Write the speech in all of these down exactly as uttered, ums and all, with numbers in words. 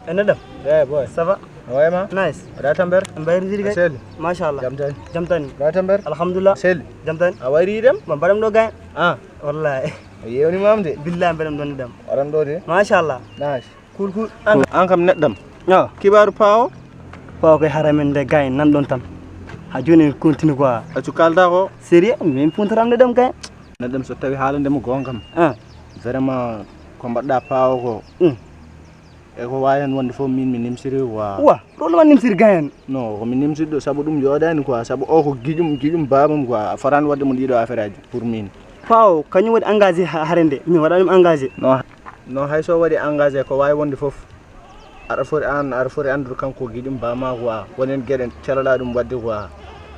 Ene ɗam. Eh, boy. Ça va? A wayi ma? Nice. Aɗa tamber? Mbayri diri gay. Sel. Machallah. Jam tan. Jam tan. Aɗa tamber? Alhamdulillah. Sel. Jam tan. A wayri dem? Bon, mbaɗam ɗo gay. Ah. Wallahi. A yewni mam de. Billahi mbaɗam ɗon ɗam. Waɗan ɗo de. Machallah. Nice. Cool, cool. An, an kam neɗɗam. Yo. Kibaru pawo? Pawo koy hara men de gay nan ɗon tan. Ha joni en continue quoi. Accu kalda ko? Sérieux? Min puntaram de ɗam gay. Neɗɗam so tawi haalande mo goongam. Ah. Vraiment ko mbaɗɗa pawo ko. Mm. E ko wawi hen wonde fof min mi nimsiri quoi. Wa, rôle ma nimsiri gayan. Non, ko mi nimsiri ɗo sabu ɗum yooɗani quoi, sabu o ko giƴum, giƴum babam quoi. A fotani wadde mo ɗiɗo affaire aji pour min. Pawo, kañum waɗi engagé ha-, hare nde, min waɗa ɗum engagé. Non, non, hay so waɗi engagé ko wawi wonde fof. Aɗa foti an, aɗa foti andude kanko ko giƴum bama quoi. Wonen geɗe calala ɗum wadde quoi.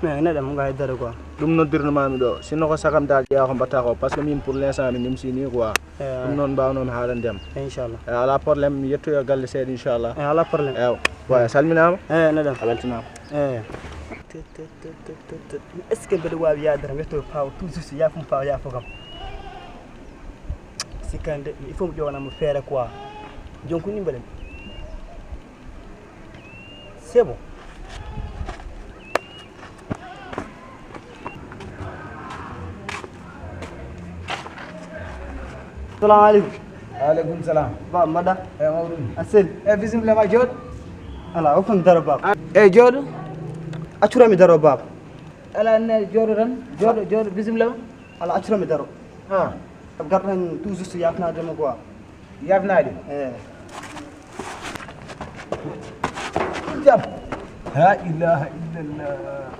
Mais neɗɗam nga e dara quoi. Ɗum noddirnoma mi ɗo. Sinno ko sakam dal ƴeewa ko mbatta ko. Parce que min pour l'instant mi nimsini quoi. Eh, ɗum noon mbawnomi haalande am. Inchallah. Eh, ala problème, mi yettoyo galle seeɗa inchallah. Eh, ala problème. Ewa. Wa, salminama. Eh, neɗɗam. A weltanama. Eh. Est-ce que mbeɗa wawi yaadere wetto pawo tout juste yafum pawo yafo kam? Sikkande, il faut mi ƴewanamo feere quoi. Jonkuni mbaɗen. C'est bon. Salamu aleykum. Aleykum salam. Ba, mbaɗa? E mawɗum. A sel. E bisimilla ma jooɗ. Ala, o kon daro baba. E jooɗ. Accurami daro baba. Ala ne jooɗo tan. Jooɗo, jooɗo bisimilla ma. Ala, accurami daro. Ha. Garɗo hen tout juste yafnade mo quoi. Yafnade? Eh. Jam. La ilaha illallah.